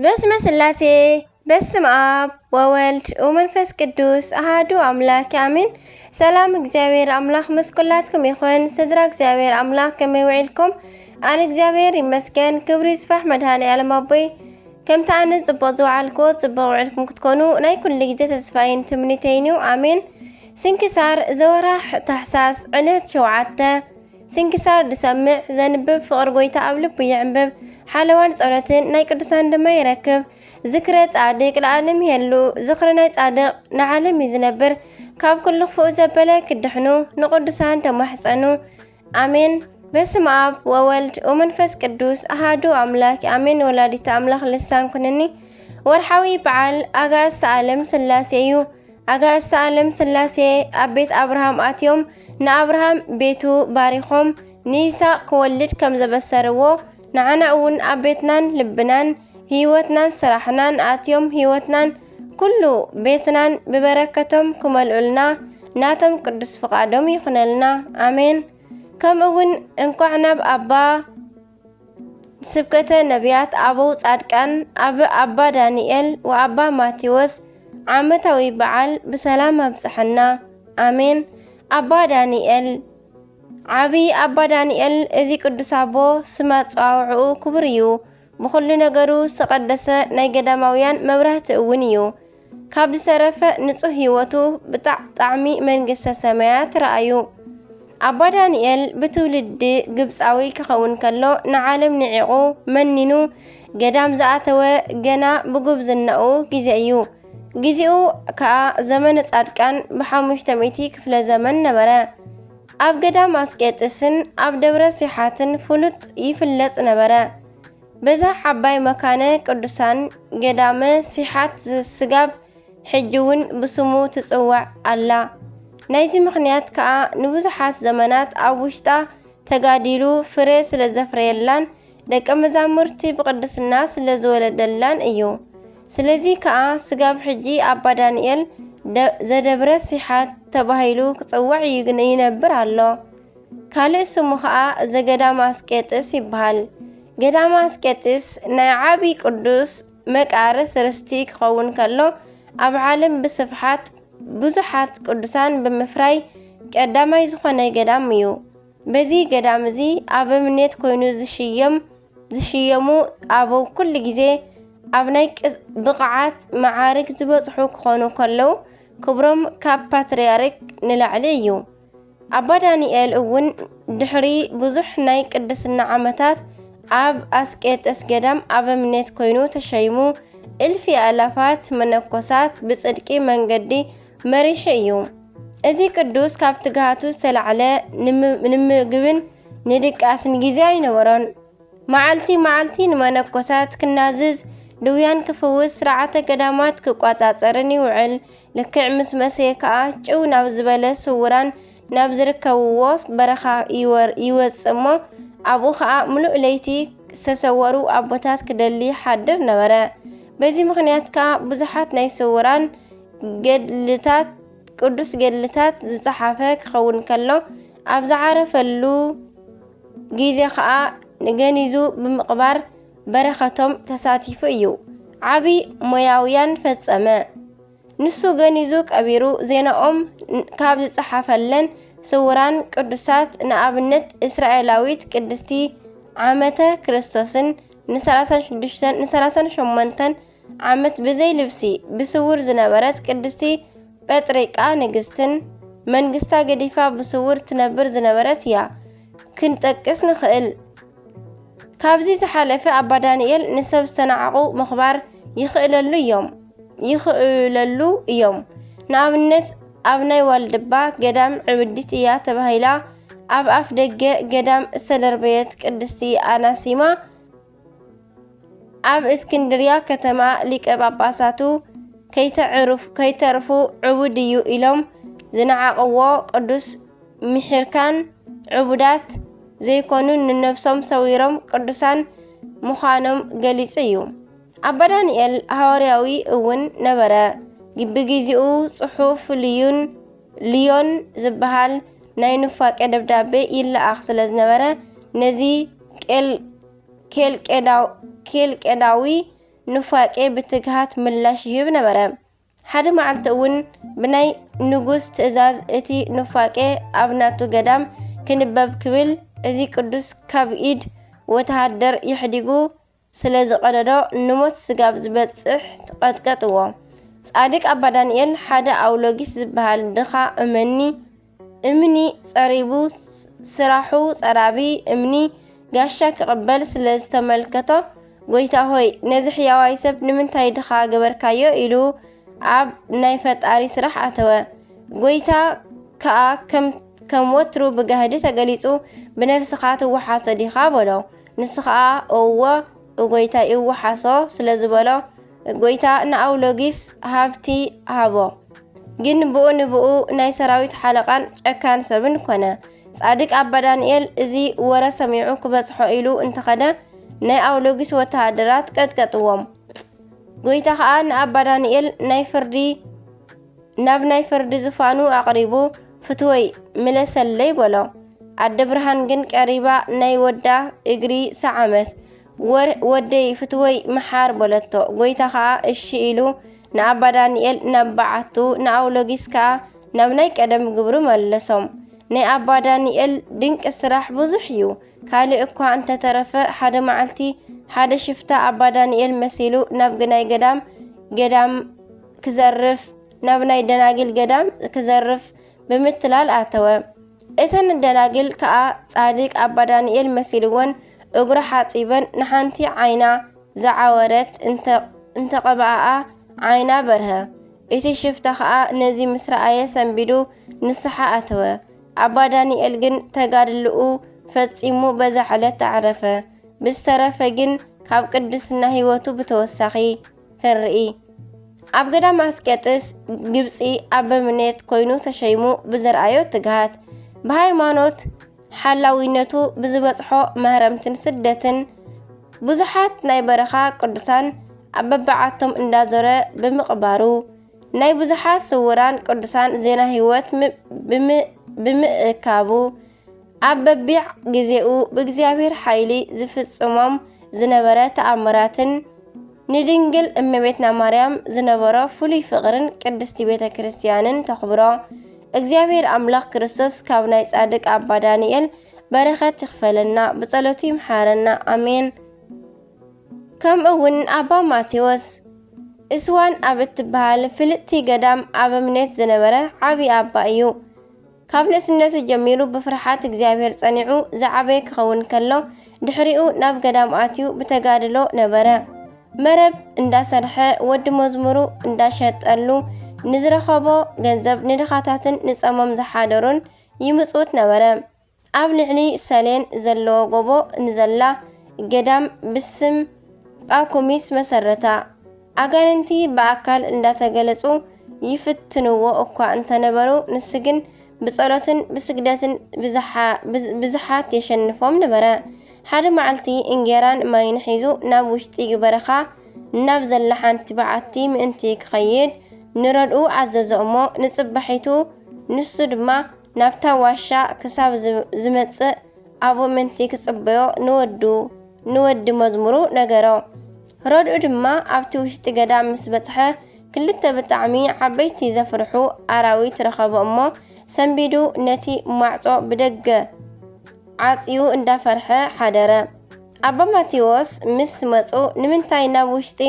በስመ ስላሴ፣ በስም ኣብ ወወልድ ወመንፈስ ቅዱስ ኣሃዱ ኣምላክ ኣሜን። ሰላም እግዚኣብሔር ኣምላክ ምስ ኩላትኩም ይኹን። ስድራ እግዚኣብሔር ኣምላክ ከመይ ውዒልኩም? ኣነ እግዚኣብሔር ይመስገን፣ ክብሪ ይስፋሕ መድኃኔ ዓለም ኣቦይ። ከምቲ ኣነ ጽቡቕ ዝወዓልኩ ጽቡቕ ውዕልኩም ክትኮኑ ናይ ኩሉ ግዜ ተስፋይን ትምኒተይን እዩ። ኣሜን። ስንክሳር ዘወርሒ ታሕሳስ ዕለት ሸውዓተ። ስንክሳር ዝሰምዕ ዘንብብ ፍቕሪ ጎይታ ኣብ ልቡ ይዕንብብ፣ ሓለዋን ጸሎትን ናይ ቅዱሳን ድማ ይረክብ። ዝክረ ጻድቅ ለዓለም ይሄሉ፣ ዝኽሪ ናይ ጻድቅ ንዓለም እዩ ዝነብር። ካብ ኩሉ ክፉእ ዘበለ ክድሕኑ ንቅዱሳን ተማሕጸኑ። ኣሜን። በስመ ኣብ ወወልድ ወመንፈስ ቅዱስ ኣሃዱ ኣምላክ ኣሜን። ወላዲተ ኣምላክ ልሳን ኩንኒ። ወርሓዊ በዓል ኣጋእዝተ ዓለም ስላሴ እዩ። ኣጋእዝተ ዓለም ስላሴ ኣብ ቤት ኣብርሃም ኣትዮም ንኣብርሃም ቤቱ ባሪኾም ንይስሐቅ ክወልድ ከም ዘበሰርዎ ንዓና እውን ኣብ ቤትናን ልብናን ህይወትናን ስራሕናን ኣትዮም ህይወትናን ኩሉ ቤትናን ብበረከቶም ክመልኡልና ናቶም ቅዱስ ፍቓዶም ይኹነልና። ኣሜን። ከምኡ እውን እንኳዕ ናብ ኣባ ስብከተ ነቢያት ኣበው ጻድቃን ኣብ ኣባ ዳንኤል ወኣባ ማቴዎስ ዓመታዊ በዓል ብሰላም ኣብጽሐና። ኣሜን። ኣባ ዳንኤል ዓቢ ኣባ ዳንኤል እዚ ቅዱስ ኣቦ ስም ኣጸዋውዕኡ ክቡር እዩ። ብኹሉ ነገሩ ዝተቐደሰ ናይ ገዳማውያን መብራህቲ እውን እዩ። ካብ ዝተረፈ ንጹህ ህይወቱ ብጣዕ ጣዕሚ መንግስተ ሰማያት ረኣዩ። ኣባ ዳንኤል ብትውልዲ ግብጻዊ ክኸውን ከሎ ንዓለም ንዒቑ መኒኑ ገዳም ዝኣተወ ገና ብጉብዝናኡ ግዜ እዩ። ግዜኡ ከኣ ዘመነ ጻድቃን ብሓሙሽተ ሚእቲ ክፍለ ዘመን ነበረ። ኣብ ገዳም ኣስቄጥስን ኣብ ደብረ ሲሓትን ፍሉጥ ይፍለጥ ነበረ። በዛ ዓባይ መካነ ቅዱሳን ገዳመ ሲሓት ስጋብ ሕጂ እውን ብስሙ ትጽዋዕ ኣላ። ናይዚ ምኽንያት ከኣ ንብዙሓት ዘመናት ኣብ ውሽጣ ተጋዲሉ ፍረ ስለ ዘፍረየላን ደቀ መዛሙርቲ ብቅድስና ስለ ዝወለደላን እዩ። ስለዚ ከኣ ስጋብ ሕጂ ኣባ ዳንኤል ደ-፣ ዘደብረ ሲሓት ተባሂሉ ክጽዋዕ ይግ-፣ ይነብር ኣሎ። ካልእ ስሙ ኸኣ ዘገዳም ኣስቄጥስ ይበሃል። ገዳም ኣስቄጥስ ናይ ዓቢ ቅዱስ መቃርስ ርስቲ ክኸውን ከሎ፣ ኣብ ዓለም ብስፍሓት ብዙሓት ቅዱሳን ብምፍራይ ቀዳማይ ዝኾነ ገዳም እዩ። በዚ ገዳም እዚ ኣበምኔት ኮይኑ ዝሽየም፣ ዝሽየሙ ኣበው ኩሉ ግዜ ኣብ ናይ ቅ-፣ ብቕዓት መዓርግ ዝበጽሑ ክኾኑ ከለዉ፣ ክብሮም ካብ ፓትርያርክ ንላዕሊ እዩ። ኣባ ዳንኤል እውን ድሕሪ ብዙሕ ናይ ቅድስና ዓመታት ኣብ ኣስቄጥስ ገዳም ኣበምኔት ኮይኑ ተሸይሙ፣ እልፊ ኣእላፋት መነኮሳት ብጽድቂ መንገዲ መሪሑ እዩ። እዚ ቅዱስ ካብ ትግሃቱ ዝተላዕለ፣ ንሚ-፣ ንምግብን ንድቃስን ግዜ ኣይነበሮን። መዓልቲ መዓልቲ ንመነኮሳት ክናዝዝ፣ ድውያን ክፍውስ፣ ስርዓተ ገዳማት ክቋጻጸርን ይውዕል። ልክዕ ምስ መሰየ ከኣ ጭው ናብ ዝበለ ስውራን ናብ ዝርከብዎ በረኻ ይወር-፣ ይወጽእ እሞ፣ ኣብኡ ኸኣ ምሉእ ለይቲ ዝተሰወሩ ኣቦታት ክደሊ ይሓድር ነበረ። በዚ ምኽንያት ከኣ ብዙሓት ናይ ስውራን ገድልታት፣ ቅዱስ ገድልታት ዝጸሓፈ ክኸውን ከሎ፣ ኣብ ዝዓረፈሉ ግዜ ኸኣ ንገኒዙ ብምቕባር በረኸቶም ተሳቲፉ እዩ። ዓቢ ሞያውያን ፈጸመ። ንሱ ገኒዙ ቀቢሩ፣ ዜናኦም ካብ ዝጸሓፈለን ስውራን ቅዱሳት፣ ንኣብነት እስራኤላዊት ቅድስቲ ዓመተ ክርስቶስን ንሰላሳን ሽዱሽተን፣ ንሰላሳን ሸሞንተን ዓመት ብዘይ ልብሲ ብስውር ዝነበረት ቅድስቲ ጴጥሪቃ ንግስትን መንግስታ ገዲፋ ብስውር ትነብር ዝነበረት እያ ክንጠቅስ ንኽእል። ካብዚ ዝሓለፈ ኣባ ዳንኤል ንሰብ ዝተናዕቑ ምኽባር ይኽእለሉ እዮም፣ ይኽእለሉ እዮም። ንኣብነት ኣብ ናይ ዋልድባ ገዳም ዕብዲት እያ ተባሂላ ኣብ ኣፍ ደገ ገዳም ዝተደርበየት ቅድስቲ ኣናሲማ ኣብ እስክንድርያ ከተማ ሊቀ ጳጳሳቱ ከይተዕርፍ-፣ ከይተርፉ ዕቡድ እዩ ኢሎም ዝነዓቕዎ ቅዱስ ምሒርካን ዕቡዳት ዘይኮኑን ንነብሶም ሰዊሮም ቅዱሳን ምዃኖም ገሊጹ እዩ። ኣባ ዳንኤል ሃዋርያዊ እውን ነበረ። ብግዜኡ ጽሑፍ ልዩን፣ ልዮን ዝበሃል ናይ ኑፋቄ ደብዳቤ ይለኣኽ ስለ ዝነበረ፣ ነዚ ቄል-፣ ኬልቄዳው-፣ ኬልቄዳዊ ኑፋቄ ብትግሃት ምላሽ ይህብ ነበረ። ሓደ መዓልቲ እውን ብናይ ንጉስ ትእዛዝ እቲ ኑፋቄ ኣብ ናቱ ገዳም ክንበብ ክብል፣ እዚ ቅዱስ ካብ ኢድ ወተሃደር ይሕዲጉ ስለ ዝቐደዶ ንሞት ስጋብ ዝበጽሕ ቀጥቀጥዎ። ጻድቅ ኣባ ዳንኤል ሓደ ኣውሎጊስ ዝበሃል ድኻ እመኒ እምኒ ጸሪቡ፣ ስራሑ ጸራቢ እምኒ ጋሻ ክቕበል ስለ ዝተመልከቶ፣ "ጎይታ ሆይ፣ ነዚ ሕያዋይ ሰብ ንምንታይ ድኻ ገበርካዮ?" ኢሉ ኣብ ናይ ፈጣሪ ስራሕ ኣተወ። ጎይታ ከኣ ከም፣ ከም ወትሩ ብጋህዲ ተገሊጹ፣ "ብነፍስኻ ትወሓሶ ዲኻ?" በሎ። ንሱ ኸኣ፣ "እወ፣ እጎይታይ እወሓሶ" ስለ ዝበሎ፣ ጎይታ ንኣውሎጊስ ሃብቲ ሃቦ። ግን ብኡ ንብኡ ናይ ሰራዊት ሓለቓን ጨካን ሰብን ኮነ። ጻድቅ ኣባ ዳንኤል እዚ ወረ ሰሚዑ ክበጽሖ ኢሉ እንተኸደ፣ ናይ ኣውሎጊስ ወተሃደራት ቀጥቀጥዎም። ጎይታ ኸኣ ንኣባ ዳንኤል ናይ ፍርዲ፣ ናብ ናይ ፍርዲ ዝፋኑ ኣቕሪቡ፣ "ፍትወይ፣ ምለሰለይ" በሎ። ኣደ ብርሃን ግን ቀሪባ ናይ ወዳ እግሪ ሰዓመት። "ወር-፣ ወደይ ፍትወይ መሓር" በለቶ። ጎይታ ኸኣ እሺ ኢሉ ንኣባ ዳንኤል ናብ በዓቱ፣ ንኣውሎጊስ ከኣ ናብ ናይ ቀደም ግብሩ መለሶም። ናይ ኣባ ዳንኤል ድንቂ ስራሕ ብዙሕ እዩ። ካልእ እኳ እንተተረፈ፣ ሓደ መዓልቲ ሓደ ሽፍታ ኣባ ዳንኤል መሲሉ ናብ ግናይ ገዳም፣ ገዳም ክዘርፍ፣ ናብ ናይ ደናግል ገዳም ክዘርፍ ብምትላል ኣተወ። እተን ደናግል ከኣ ጻድቅ ኣባ ዳንኤል መሲልወን እግሩ ሓጺበን ንሓንቲ ዓይና ዝዓወረት እንተ-፣ እንተቐብኣኣ ዓይና በርሀ። እቲ ሽፍታ ከኣ ነዚ ምስ ረኣየ ሰንቢዱ ንስሓ ኣተወ። ኣባ ዳንኤል ግን ተጋድልኡ ፈጺሙ በዛ ዕለት ኣዕረፈ። ብዝተረፈ ግን ካብ ቅድስና ህይወቱ ብተወሳኺ ክንርኢ፣ ኣብ ገዳም ኣስቄጥስ ግብጺ ኣበምኔት ኮይኑ ተሸይሙ ብዘርኣዮ ትግሃት፣ ብሃይማኖት ሓላዊነቱ ብዝበጽሖ ማህረምትን ስደትን ብዙሓት ናይ በረኻ ቅዱሳን ኣብ በብዓቶም እንዳዞረ ብምቕባሩ፣ ናይ ብዙሓት ስውራን ቅዱሳን ዜና ህይወት ም-፣ ብም-፣ ብምእካቡ፣ ኣብ በቢዕ ግዜኡ ብእግዚኣብሔር ሓይሊ ዝፍጽሞም ዝነበረ ተኣምራትን ንድንግል እመቤትና ማርያም ዝነበሮ ፍሉይ ፍቕርን ቅድስቲ ቤተ ክርስቲያንን ተኽብሮ። እግዚኣብሔር ኣምላኽ ክርስቶስ ካብ ናይ ጻድቅ ኣባ ዳንኤል በረኸት ይኽፈለና፣ ብጸሎቱ ይምሓረና። ኣሜን። ከምኡ እውን ኣባ ማቴዎስ እስዋን ኣብ እትበሃል ፍልጥቲ ገዳም ኣበምኔት ዝነበረ ዓቢ ኣባ እዩ። ካብ ንእስነቱ ጀሚሩ ብፍርሓት እግዚኣብሔር ጸኒዑ ዝዓበየ ክኸውን ከሎ፣ ድሕሪኡ ናብ ገዳም ኣትዩ ብተጋድሎ ነበረ። መረብ እንዳሰርሐ፣ ወዲ መዝሙሩ እንዳሸጠሉ ንዝረኸቦ ገንዘብ ንድኻታትን ንጸሞም ዝሓደሩን ይምጽውት ነበረ። ኣብ ልዕሊ ሰሌን ዘለዎ ጎቦ ንዘላ ገዳም ብስም ጳኩሚስ መሰረታ። ኣጋንንቲ ብኣካል እንዳተገለጹ ይፍትንዎ እኳ እንተነበሩ፣ ንሱ ግን ብጸሎትን ብስግደትን ብዝሓ-፣ ብዝ-፣ ብዝሓት የሸንፎም ነበረ። ሓደ መዓልቲ እንጌራን ማይን ሒዙ ናብ ውሽጢ በረኻ ናብ ዘላ ሓንቲ በዓቲ ምእንቲ ክኸይድ ንረድኡ ኣዘዞ እሞ፣ ንጽባሒቱ ንሱ ድማ ናብታ ዋሻ ክሳብ ዝ-፣ ዝመጽእ ኣብኡ ምእንቲ ክጽበዮ ንወዱ፣ ንወዲ መዝሙሩ ነገሮ። ረድኡ ድማ ኣብቲ ውሽጢ ገዳም ምስ በጽሐ፣ ክልተ ብጣዕሚ ዓበይቲ ዘፍርሑ ኣራዊት ረኸቦ እሞ፣ ሰንቢዱ ነቲ ማዕጾ ብደገ ዓጽዩ እንዳፈርሐ ሓደረ። ኣባ ማቴዎስ ምስ መጹ፣ "ንምንታይ ናብ ውሽጢ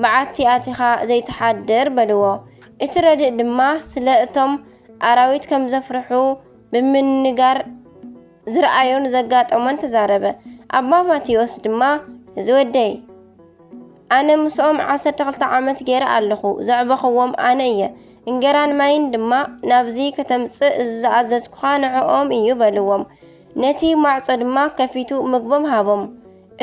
በዓቲ ኣቲኻ ዘይትሓድር?" በልዎ። እቲ ረድእ ድማ ስለ እቶም ኣራዊት ከም ዘፍርሑ ብምንጋር ዝረኣዮን ዘጋጠሞን ተዛረበ። ኣባ ማቴዎስ ድማ፣ "እዚ ወደይ፣ ኣነ ምስኦም ዓሰርተ ክልተ ዓመት ገይረ ኣለኹ፣ ዘዕበኽዎም ኣነ እየ። እንጌራን ማይን ድማ ናብዚ ከተምጽእ ዝኣዘዝኩኻ ንዕኦም እዩ" በልዎም። ነቲ ማዕጾ ድማ ከፊቱ ምግቦም ሃቦም።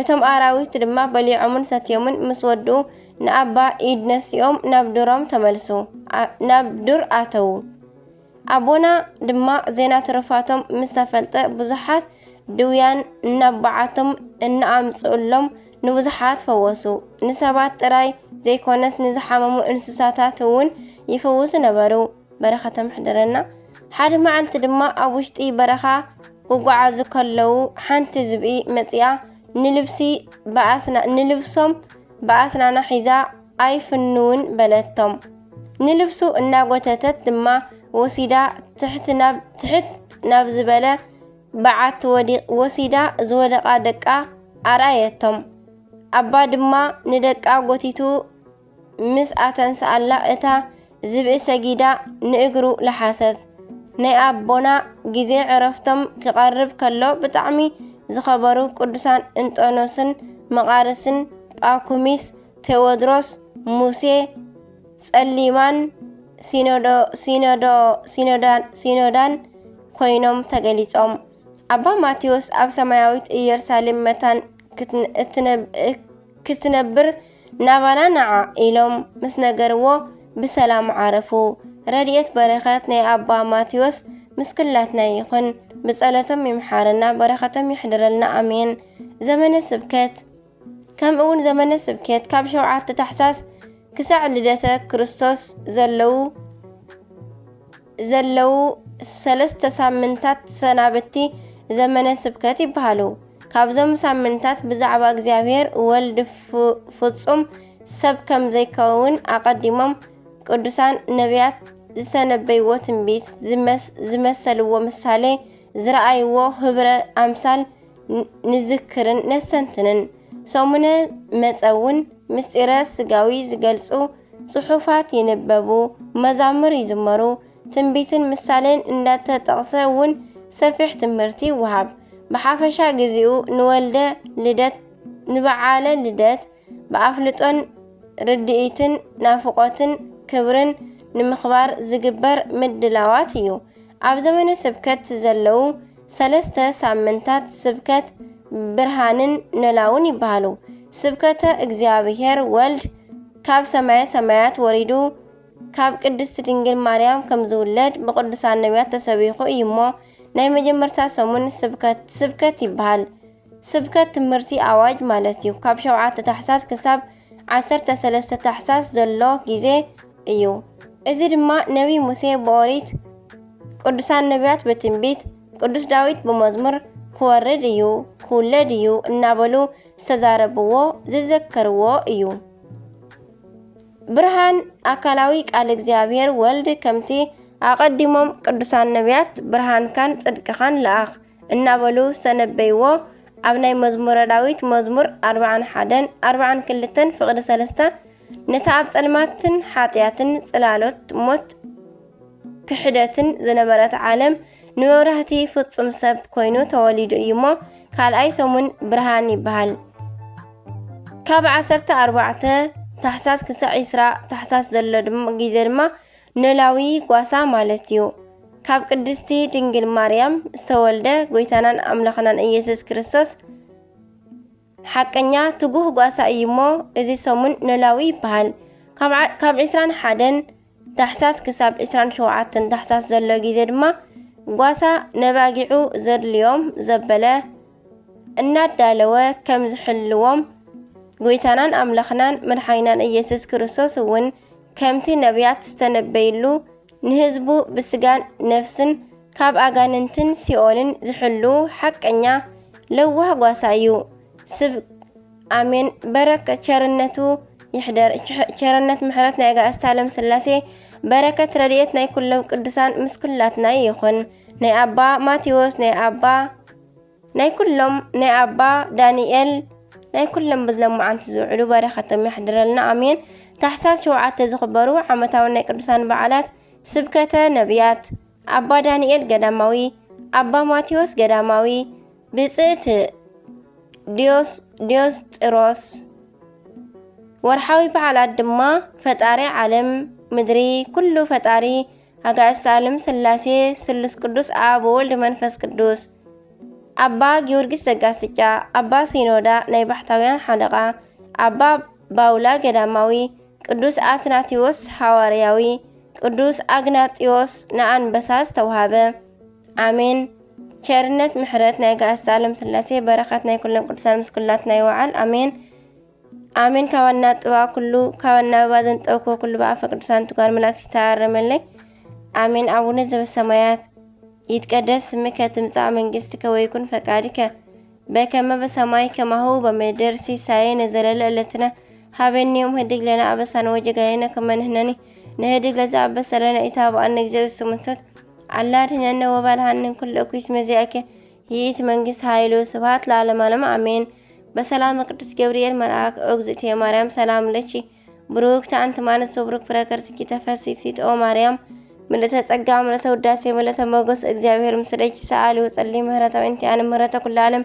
እቶም ኣራዊት ድማ በሊዖምን ሰትዮምን ምስ ወድኡ፣ ንኣባ ኢድ ነሲኦም ናብ ዱሮም ተመልሱ፣ ኣ-፣ ናብ ዱር ኣተዉ። ኣቦና ድማ ዜና ትሩፋቶም ምስ ተፈልጠ፣ ብዙሓት ድውያን ናብ በዓቶም እናኣምጽኡሎም ንብዙሓት ፈወሱ። ንሰባት ጥራይ ዘይኮነስ ንዝሓመሙ እንስሳታት እውን ይፍውሱ ነበሩ። በረኸቶም ሕደረና። ሓደ መዓልቲ ድማ ኣብ ውሽጢ በረኻ ክጓዓዙ ከለዉ፣ ሓንቲ ዝብኢ መጺኣ ንልብሲ ብኣስና-፣ ንልብሶም ብኣስናና ሒዛ ኣይፍንውን በለቶም። ንልብሱ እናጎተተት ድማ ወሲዳ ትሕት ናብ፣ ትሕት ናብ ዝበለ በዓቲ ወዲ-፣ ወሲዳ ዝወደቓ ደቃ ኣርኣየቶም። ኣባ ድማ ንደቃ ጎቲቱ ምስ ኣተንስኣላ እታ ዝብኢ ሰጊዳ ንእግሩ ለሓሰት። ናይ ኣቦና ግዜ ዕረፍቶም ክቐርብ ከሎ ብጣዕሚ ዝኸበሩ ቅዱሳን እንጦኖስን መቓርስን ጳኩሚስ፣ ቴዎድሮስ፣ ሙሴ ጸሊማን ሲኖዶ-፣ ሲኖዶ-፣ ሲኖዳን፣ ሲኖዳን ኮይኖም ተገሊጾም። ኣባ ማቴዎስ ኣብ ሰማያዊት ኢየሩሳሌም መታን ክትን-፣ እትነብ-፣ ክትነብር ናባና ንዓ ኢሎም ምስ ነገርዎ ብሰላም ዓረፉ። ረድኤት በረኸት ናይ ኣባ ማቴዎስ ምስ ኩላትና ይኹን። ብጸሎቶም ይምሓረና፣ በረኸቶም ይሕደረልና። ኣሜን። ዘመነ ስብከት። ከምኡ እውን ዘመነ ስብከት ካብ ሸውዓተ ታሕሳስ ክሳዕ ልደተ ክርስቶስ ዘለዉ፣ ዘለዉ ሰለስተ ሳምንታት ሰናብቲ ዘመነ ስብከት ይበሃሉ። ካብዞም ሳምንታት ብዛዕባ እግዚኣብሔር ወልድ ፍ-፣ ፍጹም ሰብ ከም ዘይከውን ኣቐዲሞም ቅዱሳን ነቢያት ዝተነበይዎ ትንቢት ዝመስ-፣ ዝመሰልዎ ምሳሌ ዝረኣይዎ ህብረ ኣምሳል ን-፣ ንዝክርን ነስተንትንን። ሰሙነ መጸ እውን ምስጢረ ስጋዊ ዝገልጹ ጽሑፋት ይንበቡ፣ መዛሙር ይዝመሩ፣ ትንቢትን ምሳሌን እንዳተጠቕሰ እውን ሰፊሕ ትምህርቲ ይወሃብ። ብሓፈሻ ግዚኡ ንወልደ ልደት፣ ንበዓለ ልደት ብኣፍልጦን ርድኢትን ናፍቖትን ክብርን ንምኽባር ዝግበር ምድላዋት እዩ። ኣብ ዘመነ ስብከት ዘለዉ ሰለስተ ሳምንታት ስብከት ብርሃንን ኖላውን ይበሃሉ። ስብከተ እግዚኣብሔር ወልድ ካብ ሰማየ ሰማያት ወሪዱ ካብ ቅድስቲ ድንግል ማርያም ከም ዝውለድ ብቅዱሳን ነቢያት ተሰቢኹ እዩ እሞ፣ ናይ መጀመርታ ሰሙን ስብከት፣ ስብከት ይበሃል። ስብከት ትምህርቲ ኣዋጅ ማለት እዩ። ካብ ሸውዓተ ታሕሳስ ክሳብ ዓሰርተ ሰለስተ ታሕሳስ ዘሎ ግዜ እዩ። እዚ ድማ ነቢይ ሙሴ ብኦሪት፣ ቅዱሳን ነቢያት ብትንቢት፣ ቅዱስ ዳዊት ብመዝሙር ክወርድ እዩ፣ ክውለድ እዩ እናበሉ ዝተዛረብዎ፣ ዝዘከርዎ እዩ። ብርሃን ኣካላዊ ቃል እግዚኣብሔር ወልድ ከምቲ ኣቐዲሞም ቅዱሳን ነቢያት ብርሃንካን ጽድቅኻን ለኣኽ እናበሉ ዝተነበይዎ ኣብ ናይ መዝሙረ ዳዊት መዝሙር ኣርብዓን ሓደን ኣርብዓን ክልተን ፍቕዲ ሰለስተ፣ ነታ ኣብ ጸልማትን ሓጢኣትን ጽላሎት ሞት ክሕደትን ዝነበረት ዓለም ንመብራህቲ ፍጹም ሰብ ኮይኑ ተወሊዱ እዩ እሞ ካልኣይ ሰሙን ብርሃን ይበሃል። ካብ ዓሰርተ ኣርባዕተ ታሕሳስ ክሳዕ ዕስራ ታሕሳስ ዘሎ ድም-፣ ግዜ ድማ ኖላዊ ጓሳ ማለት እዩ። ካብ ቅድስቲ ድንግል ማርያም ዝተወልደ ጎይታናን ኣምላኽናን ኢየሱስ ክርስቶስ ሓቀኛ ትጉህ ጓሳ እዩ እሞ እዚ ሰሙን ኖላዊ ይበሃል። ካብ ዓ-፣ ካብ ዕስራን ሓደን ታሕሳስ ክሳብ ዕስራን ሸውዓተን ታሕሳስ ዘሎ ግዜ ድማ ጓሳ ነባጊዑ ዘድልዮም ዘበለ እናዳለወ ከም ዝሕልዎም ጎይታናን ኣምላኽናን መድሓኒናን ኢየሱስ ክርስቶስ እውን ከምቲ ነቢያት ዝተነበይሉ ንህዝቡ ብስጋን ነፍስን ካብ ኣጋንንትን ሲኦልን ዝሕሉ ሓቀኛ ለዋህ ጓሳ እዩ። ስብ-፣ ኣሜን። በረከት ቸርነቱ ይሕደር። ቸ-፣ ቸርነት ምሕረት ናይ ኣጋእዝተ ዓለም ስላሴ፣ በረከት ረድኤት ናይ ኩሎም ቅዱሳን ምስ ኩላትና ይኹን። ናይ ኣባ ማቴዎስ፣ ናይ ኣባ፣ ናይ ኩሎም፣ ናይ ኣባ ዳንኤል፣ ናይ ኩሎም ብዝለምዓንቲ ዝውዕሉ በረከቶም ይሕድረልና። ኣሜን። ታሕሳስ ሸውዓተ ዝኽበሩ ዓመታዊ ናይ ቅዱሳን በዓላት፣ ስብከተ ነቢያት፣ ኣባ ዳንኤል ገዳማዊ፣ ኣባ ማቴዎስ ገዳማዊ፣ ብጽእቲ ዲዮስ-፣ ዲዮስጥሮስ። ወርሓዊ በዓላት ድማ ፈጣሪ ዓለም ምድሪ፣ ኩሉ ፈጣሪ፣ ኣጋእዝተ ዓለም ስላሴ፣ ስሉስ ቅዱስ ኣብ ወልድ መንፈስ ቅዱስ፣ ኣባ ጊዮርጊስ ዘጋስጫ፣ ኣባ ሲኖዳ ናይ ባሕታውያን ሓለቓ፣ ኣባ ባውላ ገዳማዊ፣ ቅዱስ ኣትናቴዎስ ሃዋርያዊ፣ ቅዱስ ኣግናጢዎስ ንኣንበሳ ዝተውሃበ። ኣሜን። ቸርነት ምሕረት ናይ ኣጋእዝተ ዓለም ስላሴ፣ በረኸት ናይ ኩሎም ቅዱሳን ምስ ኩላትና ይወዓል። ኣሜን። ኣሜን። ካብ ኣናጥባ ኩሉ፣ ካብ ኣናብባ ዘንጠብክዎ ኩሉ ብኣፈ ቅዱሳን ትጓል መላእክት ይተኣረመለይ። ኣሜን። ኣቡነ ዘበሰማያት ይትቀደስ ስምከ ትምጻእ መንግስትከ ወይኩን ፈቃድከ በከመ በሰማይ ከማሁ በምድር። ሲሳየነ ዘለለ ዕለትነ ሀበኒ ዮም ህድግ ለነ አበሳነ ወጌጋየነ ከመ ንሕነኒ ንህድግ ለዘአበሰ ለነ። ኢታብአነ እግዚኦ ውስተ መንሱት፣ አላ አድህነነ ወባልሐነ እምኩሉ እኩይ፣ እስመ ዚአከ ይእቲ መንግስት ኃይሉ ስብሐት ለዓለመ ዓለም አሜን። በሰላመ ቅዱስ ገብርኤል መልአክ ኦግዝእትየ ማርያም ሰላም ለኪ ብሩክት አንቲ እም አንስት ወብሩክ ፍሬ ከርሥኪ ተፈሥሒ ፍሥሕት ኦ ማርያም ምልእተ ጸጋ ምልእተ ውዳሴ ምልእተ ሞገስ፣ እግዚአብሔር ምስሌኪ ሰአሊ ወጸሊ ምህረተ ወእንቲ አነ ምህረተ ኩሉ ዓለም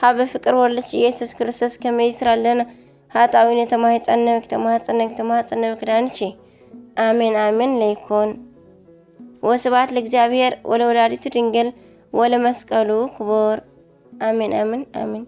ሀበ ፍቅር ወልድኪ ኢየሱስ ክርስቶስ ከመ ይስራ ለነ ኃጣውኢነ። ተማህጸነብኪ ተማህጸነብኪ ተማህጸነብኪ ዳንኪ። አሜን አሜን ለይኩን። ወስብሐት ለእግዚአብሔር ወለወላዲቱ ድንግል ወለመስቀሉ ክቡር። አሜን አሜን አሜን።